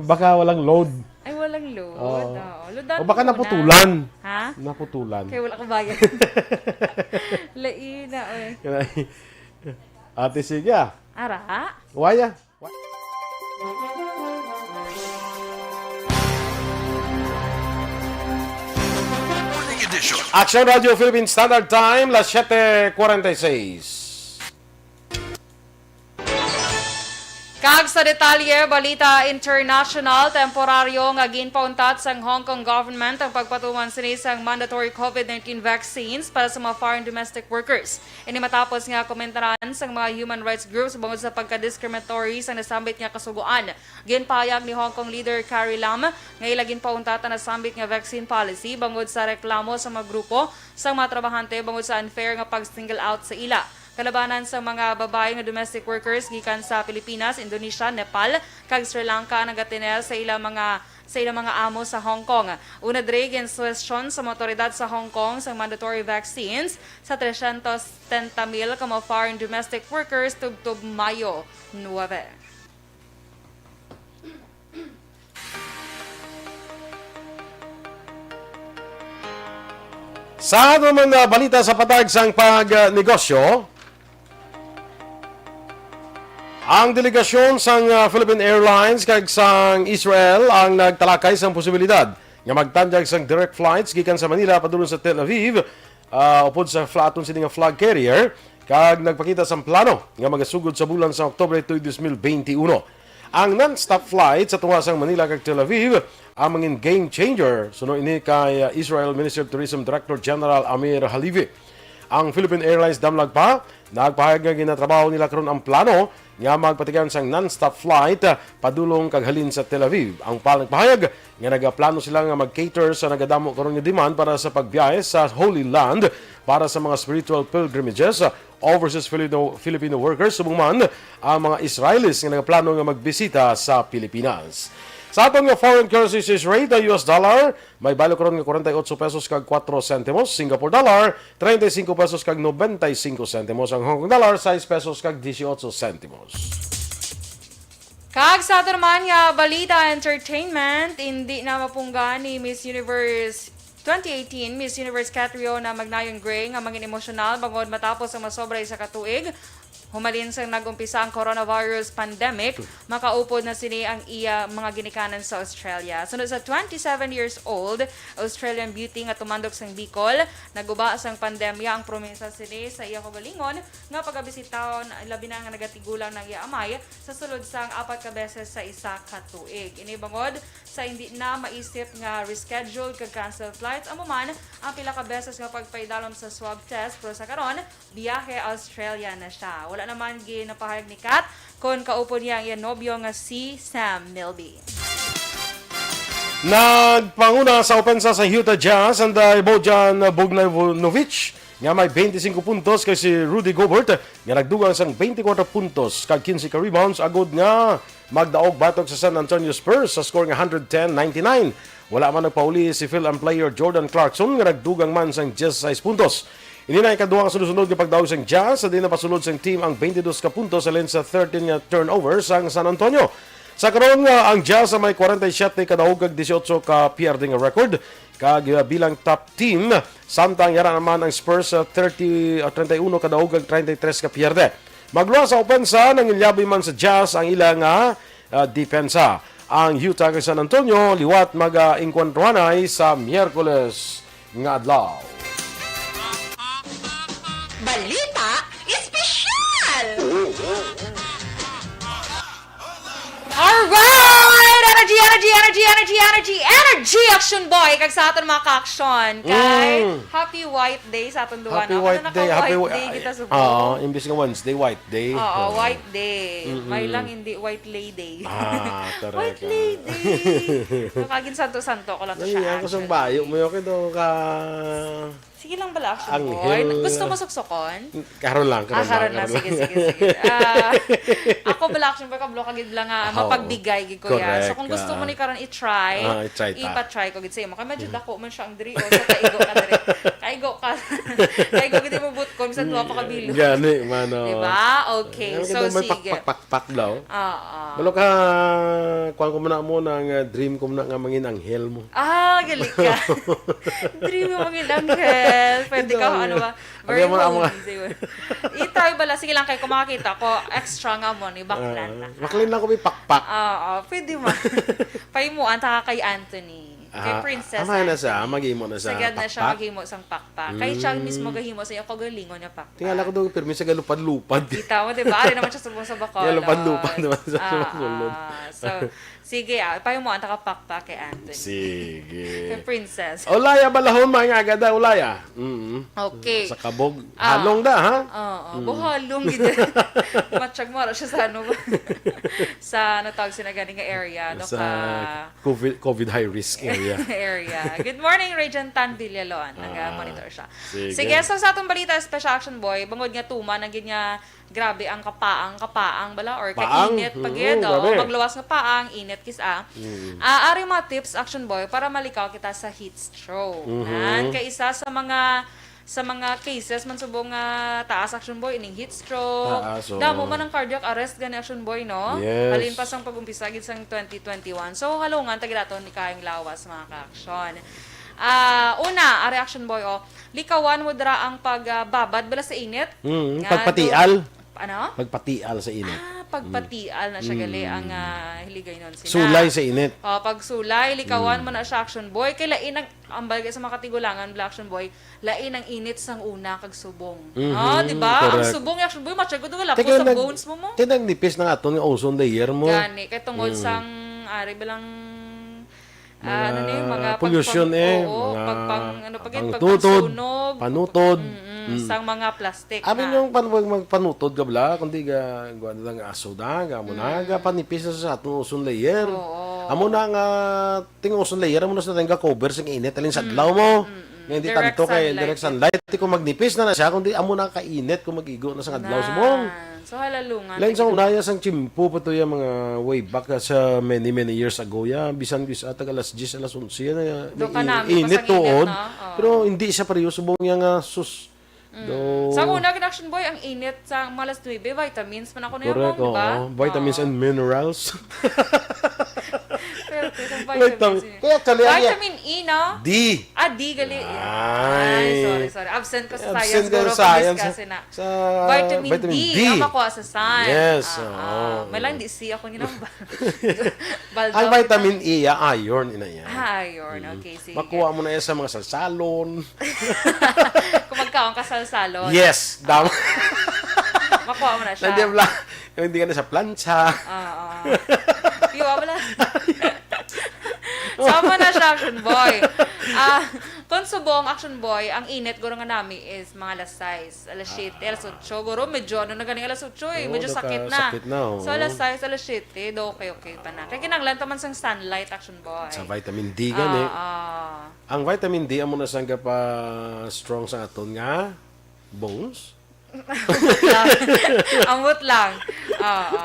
Baka walang load. Ay, walang load. Oo. Oo. Loadan O baka mo muna. naputulan. Ha? Naputulan. Kaya wala ka bayad. Laina, oy. Ate, sige, ah. Ara? Waya? Action Radio Philippine Standard Time, las siete cuarenta y seis. Kag sa detalye, balita international, temporaryo nga ginpauntat sang Hong Kong government ang pagpatuman sini sang mandatory COVID nineteen vaccines para sa mga foreign domestic workers. Ini matapos nga komentaran sang mga human rights groups bangod sa pagka-discriminatory sang nasambit nga kasugoan. Ginpahayag ni Hong Kong leader Carrie Lam nga ila ginpauntat ang nasambit nga vaccine policy bangod sa reklamo sa mga grupo sang mga trabahante bangod sa unfair nga pag-single out sa ila. Kalabanan sa mga babayi nga domestic workers gikan sa Pilipinas, Indonesia, Nepal, kag Sri Lanka ang nagatinel sa ila mga sa ilang mga amo sa Hong Kong. Una diri, ginsuwestyon sa mga awtoridad sa Hong Kong sang mandatory vaccines sa tresyentos setenta mil ka mga foreign domestic workers tubtob Mayo nuebe. Sa aton man nga balita sa patag sang pagnegosyo, ang delegasyon sang, ah, Philippine Airlines kag sang Israel ang nagtalakay sang posibilidad nga magtanyag sang direct flights gikan sa Manila padulong sa Tel Aviv, ah, upod sa fla-, aton sini nga flag carrier, kag nagpakita sang plano nga magasugod sa bulan sa Oktubre tuig dos mil bente uno. Ang non-stop flight sa tunga sang Manila kag Tel Aviv ang mangin game changer, suno ini kay, uh, Israel Ministry of Tourism Director General Amir Halevi. Ang Philippine Airlines damlag pa, nagpahayag nga ginatrabaho nila karon ang plano nga magpatigayon sang non-stop flight, uh, padulong kag halin sa Tel Aviv. Ang pal nagpahayag nga nagaplano sila nga mag-cater sa nagadamo karon nga demand para sa pagbiyahe sa Holy Land para sa mga spiritual pilgrimages, uh, overseas Filipino, Filipino workers, subong man ang mga Israelis nga nagaplano nga magbisita sa Pilipinas. Sa aton nga foreign currency exchange rate, ang U S dollar may baylo karon nga forty-eight pesos kag four sentimos, Singapore dollar treinta y cinco pesos kag noventa y cinco sentimos, ang Hong Kong dollar six pesos kag dieciocho sentimos. Kag sa aton man nga balita entertainment, hindi na mapunggan ni Miss Universe twenty eighteen, Miss Universe Catriona Magnayon Gray nga mangin emosyonal bangod matapos ang masobra isa ka tuig humalin sang nag-umpisa ang coronavirus pandemic, makaupod na sini ang iya mga ginikanan sa Australia. Suno sa twenty-seven years old Australian beauty nga tumandok sang Bicol, naguba sang pandemya ang promesa sini sa iya kaugalingon nga pagabisitahon, labi na nga nagatigulang ang iya amay sa sulod sang apat ka beses sa isa ka tuig. Ini bangod sa hindi na maisip nga reschedule kag cancel flights, amo man ang pila ka beses nga pagpaidalom sa swab test, pero sa karon, biyahe Australia na siya. Wala naman ginapahayag ni Kat kon kaupod niya ang iya nobyo nga si Sam Milby. Nagpanguna sa opensa sa Utah Jazz ang, uh, Bojan Bogdanovic nga may twenty-five puntos, kag si Rudy Gobert nga nagdugang sang twenty-four puntos kag quince ka rebounds, agod nga magdaog batok sa San Antonio Spurs sa score nga hundred ten ninety-nine. Wala man nagpauli si fill-in player Jordan Clarkson nga nagdugang man sang diyesisais puntos. Ini na ikaduha nga sunod-sunod nga pagdaog sang Jazz sa di napasulod sang team ang twenty-dos ka puntos halin sa thirteen nga turnover sang San Antonio. Sa karon nga ang Jazz may forty-seven ka daog kag dieciocho ka pierde nga record, kag, uh, bilang top team, samtang yara naman ang Spurs sa thirty, uh, treinta y uno ka daog kag treinta y tres ka pierde. Magluwas sa opensa, nanginlabi man sa Jazz ang ila nga, uh, depensa. Ang Utah kag San Antonio liwat mag-, uh, engkwentrohanay sa Miyerkules nga adlaw. Balita Espesyal! Alright! Energy, energy, energy, energy, energy, energy, Action Boy! Kag sa aton mga ka-action, kay Mm. Happy White Day sa aton duwa, Happy no? White Ano, Day, naka-white happy Whi-, day kita subong. Oo, imbis nga Wednesday, White Day. Oo, Oo. White Day. Mm-mm. May lang hindi White Lady. Ah, correct, White ah. Lady! Nakagin santo-santo ko lang to Ay, siya, ako sang actually. Bayo mo, okay daw ka Sige lang bala, Action Boy. Anghel. Gusto mo suksukon? Karon lang, karon Ah, karon lang, lang. karon Sige, lang. sige, sige. Ah, ako bala, Action Boy, kablo ka gid lang nga Ah, oo. mapagbigay gid ko yan. So, Correct, kung gusto mo ah. ni karon i-try, Ah, i-try ta. ipa-try ko gid sa imo. Kay medyo Mm. dako man siya ang diri, oh. So, kaigo ka diri. Kaigo ka. Kaigo gid mo butkom sa duha pa ka bilog. Gani, mano. Diba? Okay. Ano So, ka daw, may sige. pakpak-pakpak daw? Oo. Balo ka, kuwan ko muna mo na nga dream ko muna nga mangin anghel mo. Ah, gali ka. Dream mo mangin anghel. Pwede Ito, ka, ano ano. ba? Ano Very yung mga, mga holy, siguro. I-try bala. Sige lang, kay kung makakita ko, extra nga mo, ni baklan Ah, na ka. baklan lang ko may pakpak. Oo, pwede man. Pahimuan ta ka kay Anthony. Kay Ah, Princess amay na siya, Anthony. maghimo na siya Sagad na siya pakpak? maghimo sang pakpak. Kay siya Mm. mismo gahimo sa iya kaugalingon nga pakpak. Tingala ko daw, pirmi siya galupad-lupad. Kita mo, di ba? Ari naman siya subong sa Bacolod. Galupad-lupad naman siya sa Ah, Bacolod. ah. So, sige, ah, pahimuan ta ka pakpak kay Anthony. Sige. Kay Princess. Ulaya balahon, mga agada, ulaya. Mm. Okay. Sa kabog. Ah. Halong da, ha? Oo, Mm. buhalong gid. Matsyag mo, ara siya sa ano ba? Sa natawag sila gani nga area, no? Sa Ka- COVID, COVID high risk area. area. Good morning, Regent Tan Villalon. Ah, Naga-monitor siya. sige. Sige, so sa atong balita, Special Action Boy, bangod nga tuman ang gid nga grabe ang kapaang, kapaang bala, or Paang? kainit pa Oo, gid, oh, grabe. magluwas nga paang, init kis-a. Mm. Ah, ari mga tips, Action Boy, para malikaw kita sa heat stroke. Mhm. Nan, kay isa sa mga sa mga cases man subong nga taas, Action Boy, ining heat stroke. Taas, oo. Damo man ang cardiac arrest gani, Action Boy, no? Yes. Halin pa sang pag-umpisa gid sang twenty twenty-one. So, halungan ta gid aton ni kaayong lawas, mga ka-action. Ah, una, ari, Action Boy, oh, likawan mo dira ang pag, ah, babad bala sa init. Mm, Nga pagpatial. do-, ano? Pagpatial sa init. Ah, Pagpatial na siya gali ang, ah, Hiligaynon sina. Sulay sa init. Oh, pagsulay, likawan mo na siya, Action Boy. Kay lain ang, ang bagay sa mga katigulangan, Black Action Boy, lain ang init sang una kag subong. Mhm, oh, di ba? Ang correct. Subong, Action Boy, matsyag ko, wala Kaya po sa nag-, bones mo mo. Kaya nagnipis na nga aton nga ozone layer mo. Gani, kay tungod Mm. sang, ari ba lang, ah, ano ni, mga pollution pagpang-, eh, oo, mga pagpang-, ano pa gid, pagpangtutod, pagpangsunog, panutod. Mm-mm, Mm. sang mga plastic Amin na. Yung pan-, pag magpanutod ka bala, kundi ga, guwan lang aso da, ga mo na, Mm. ga panipis na sa atong ozone layer. Oo. Amo na nga, ting ozone layer, amo na sa ting ga cover sing init, alin sa Mm, adlaw mo. mm, mm. Nga hindi Direct tanto kay sunlight direct yun. Sunlight, kung magnipis na na siya, kundi amo na kainit kung mag-igo na sa adlaw, subong. Nan. So, halalungan Lain na sa gid. Unaya sang tiyempo pa to, ya, mga way back, ah, sa many, many years ago, ya. Bisan bis-, ah, tag alas diyes, alas onse, ya, na, Do may kanami pa init sa init, tuod. No? Oo. Pero hindi siya pareho subong ya nga sus-, Mm. do- Sa una, Action Boy, ang init sa mga alas nuebe, vitamins man ako na Correct, yun, di ba? Oo. Vitamins Oo. and minerals. Pero, pero, Wait lang. Vitamins yun. Kaya actually, ang Vitamin E, no? D. Ah, D gali. Ay. Ay, sorry, sorry. Absent ko sa Absent science, ka guro, sa kung science. Discuss na. Sa Vitamin vitamin D D. Ang makuha sa sun. Yes, Ah, oo. ah. May lang di C ako ginambal. Baldaw Ang kita. Vitamin E, ah, iron, ina yan. Ah, iron. Mm. Okay, sige. Makuha mo na yan sa mga salsalon. Kung magkaon ka salsalon. Yes, dam- Makuha mo na siya. Hindi, bla-, hindi ka na sa plancha. Oo. Piwa, wala. So, amo na siya, Action Boy. Ah, kung subong, Action Boy, ang init guro nga nami is mga alas sais, alas siyete, alas otso. Guro, medyo ano na ganing alas otso eh. Oo, Medyo sakit na. Sakit na, oo. So, alas sais, alas siyete, do okay, okay pa na. Kaya kinanglan taman sang sunlight, Action Boy. Sa vitamin D gani. Ah, ah. Ang vitamin D, amo na sang gapa strong sa aton nga bones. Ambot lang. Oo.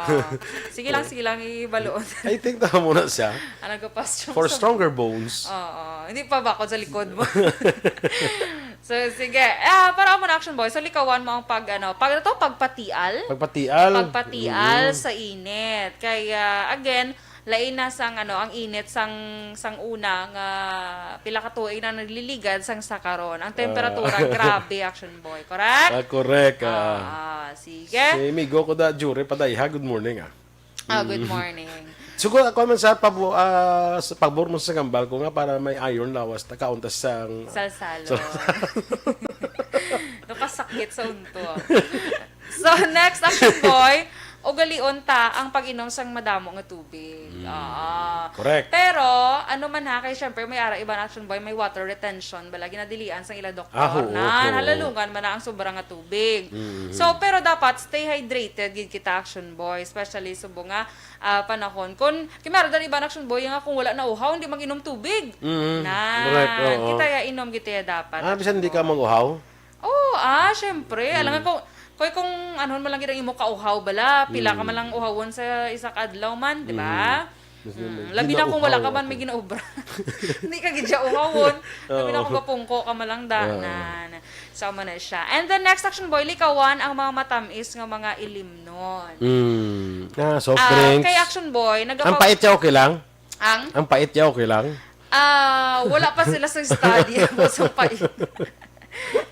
Sige lang, sige lang, ibaluon. I think tama na siya. Ano ka pa, strong For sa stronger bones. Oo. Hindi pa ba ako sa likod mo? So, sige. Ah, para mo na, Action Boy. So, likawan mo ang pag, ano, pag, ito, pagpatial. Pagpatial. Pagpatial Mm. sa init. Kaya, again, lain na sang, ano, ang init sang, sang una nga pila ka tuig na nagliligad sang sa karon. Ang temperatura, Ah. grabe, Action Boy. Correct? Ah, correct, ah. Ah, sige. Si Migo ko da, Jure Padayha, good morning, ah. Ah, good Mm. morning. Sugo ako man sa pabo-, ah, sa pabor mo sa gambal ko nga para may iron lawas, ta kauntas sang Salsalo. Sal- Nakasakit sa unto. So, next, Action Boy, ugalion ta ang pag-inom sang madamo nga tubig. Mm. Ah. Correct. Pero, ano man ha, kay syempre, may ara iban, Action Boy, may water retention, bala, ginadilian sang ila doktor Ah, oo, na oo. halalungan man na ang sobra nga tubig. Mm. So, pero dapat stay hydrated gid kita, Action Boy, especially subong nga, ah, panahon. Kung, kay meron din iban, Action Boy, nga kung wala na uhaw, hindi mag-inom tubig. Mm. Na, Correct, oo. kita ya inom, kita ya dapat, Ah, bisan Action hindi ka Boy. mag-uhaw? Oo, ah, syempre. Alam nga Mm. kung, kay kung ano man lang gid ang imo kauhaw bala, pila ka Mm. man lang uhawon sa isa ka adlaw man, di ba? Mm. Mas Mm. yun, Labi na kung wala ka ginauhaw man ako. may ginaobra. Hindi ka gid siya uhawon. Labi na Oo. kung gapungko ka man lang da, Oo. na, na. So, amo na siya. And then next, Action Boy, likawan ang mga matamis nga mga ilimnon. Mm. Ah, soft Ah, drinks. kay Action Boy, Ang nagapa- pait siya, okay lang? Ang? Ang pait niya, okay lang? Ah, wala pa sila sa study about sa pait.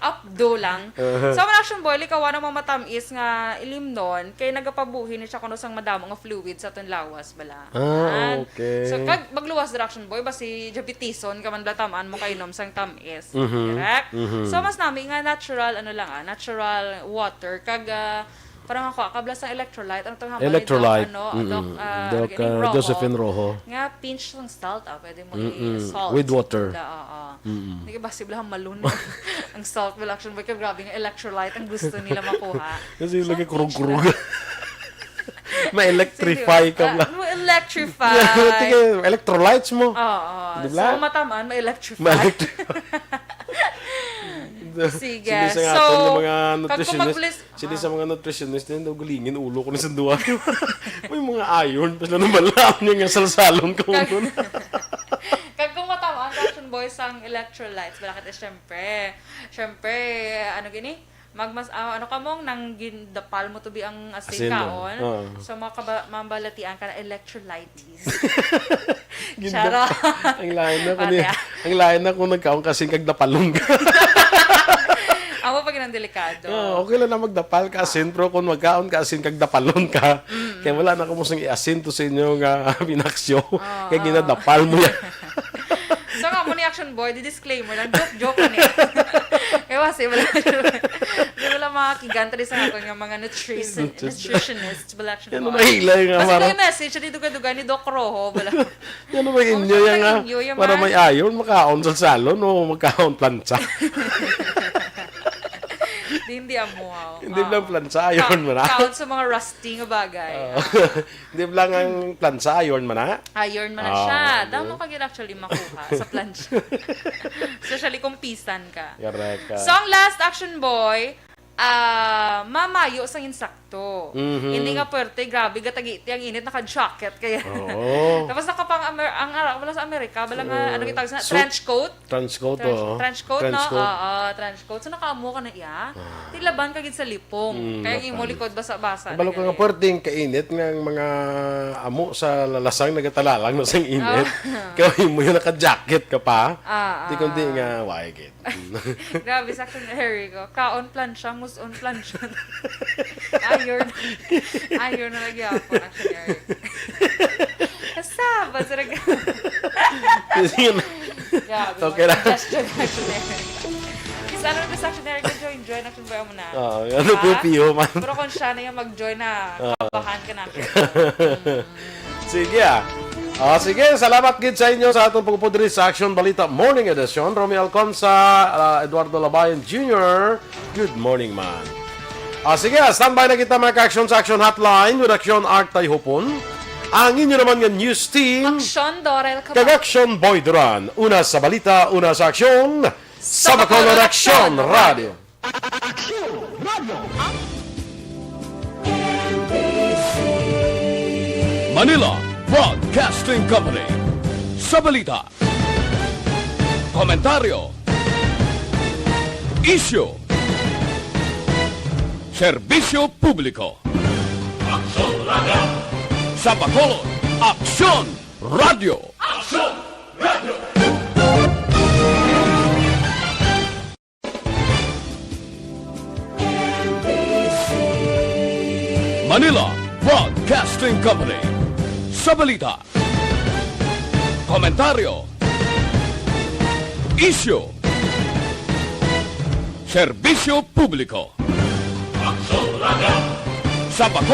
Updo lang. Uh-huh. So, ang Action Boy, likawan ang mga matamis nga ilimnon, kay nagapabuhi ni siya kuno sang madamo nga fluid sa aton lawas, bala. Ah, Yan. okay. So, kag magluwas dira, Action Boy, basi diabetison ka man, bala, tamaan mo kainom sang tamis. Mhm. Correct? Mhm. So, mas nami nga natural, ano lang, ah, natural water. Kag, ah, Parang ako, kabla sa electrolyte, ano to nga, Electrolyte. Ano, Mm-mm. Doc, ah, Doc, ano, ah, Rojo? Josephine Rojo. Nga pinch ng salt, ah, pwede mo Mm-mm. i-salt. With water. Da, oo. Mm-mm. Hindi ba, sibla malun ang salt, wala, Action Boy, kay grabe nga electrolyte ang gusto nila makuha. Kasi So, lagi pinch kurug-kurug. lang. Ma-electrify Sige, ka ah, lang. Ma-electrify. Tingnan, electrolytes mo. Oo. Di ba? So, matamaan, ma-electrify. Ma-electrify. Sige. Sige, sa So, aton nga mga kag kung nutritionist, maglis-, Sini sa ah. mga nutritionist din, daw galingin ulo ko ni sa duwa. May mga iron, tapos na nabalaam niya nga salsalon ko Kag-, nun. Kag kung matamaan ka, Action Boy, sang electrolytes, balakit, eh, syempre. Syempre, ano gini? Magmas-, ah, ano ka mong nang gindapal mo to bi ang asin Asin, kaon? Oo. So, makaba-, mabalatian ka na electrolyte. Ginda-, Charot. Ang lain na kung Pati, ni-, ah. ang lain na kung nagkaon ka asin kag dapalon ka. Amo pa gid ang delikado. Oo, okay lang na magdapal ka asin, pero kung magkaon ka asin kag dapalon ka, Mm. Kaya wala na ko mo sang i-asento sa inyo nga pinaksyo. Ah, kaya ah. Ginadapal mo yan. So nga mo ni Action Boy, di disclaimer lang. Joke, joke ni. Kaya kasi wala, di wala mga kigan tadi sa aton nga mga nutrition, Nutrition. Nutritionist, wala Action Yan Boy. Ang mahilay nga, Kasi mara. May message, di dugay-dugay ni Doc Rojo, wala. Yan ang Ano maging nyo sa yan nga. Inyo yan, Para man? May iron, makaon sa salon o makaon plancha. Di, hindi amo, ah. Hindi Ah. lang plancha, iron Ka-, mo na. Kaon sa mga rusty nga bagay. Ah. Ah. Hindi lang ang plancha, iron mo na. Iron mo na Ah, siya. Okay. Damo ka gyud actually makuha sa plancha. Especially kung pisan ka. Correct, ah. So, ang last Action Boy, ah, mamayo sang insakto. Mhm. Hindi nga puwerte, grabe, gatagiti ang init, naka-jacket kaya. Oo. Tapos nakapang Amer-, ang ara-, wala sa Amerika, wala nga, So, ano gitawag sa suit? Trench coat? Trench coat, Trench, oo. Trench coat, Trench no? coat. Oo, trench coat. So, nakaamo ka na iya. Ah. Tilaban ka gid sa lipong. Mm, Kaya ang imo dapat. Likod basa-basa na Balo ka nga gani. Puwerteng kainit nga ang mga amo sa lalasang nagatalalang na sang init. Ah. Kaya mo yung naka-jacket ka pa. Ah, Di kundi ah. Nga, why gid? Grabe sa akin, Eric, oh. Kaon plancha, muson plancha. Iron. Iron na lagi ako, actually, Eric. Kasaba sa nag- Sige na. Grabe, Okay mga lang. Suggestion, actually, Eric. Isa lang na sa action, Eric, na join, join, action ba mo na? Oo, ano Ha? po, piyo man? Pero kung siya na yung mag-join na, Oo. Kabahan ka na. Sige, ah. Ah, sige, salamat gid sa inyo sa atong pagpupudri sa Action Balita Morning Edition. Romy Alconsa, ah, Eduardo Labayan Junior, good morning, man. Ah, sige, ah, standby na kita, mga ka-action, sa Action Hotline with Action Art Tayhupon. Ang inyo naman nga news team, Action Dorel Cabal. Kag Action Boy Duran. Una sa balita, una sa aksyon, sa Bacolod Action Radio. Action Radio. Manila Broadcasting Company. Sa balita, komentaryo, isyu, serbisyo publiko. Action Radio. Sa Bacolod, Action Radio. Action Radio. Manila Broadcasting Company. Sa balita, komentaryo, isyu, serbisyo publiko. Action Radio. Sa Bacolod,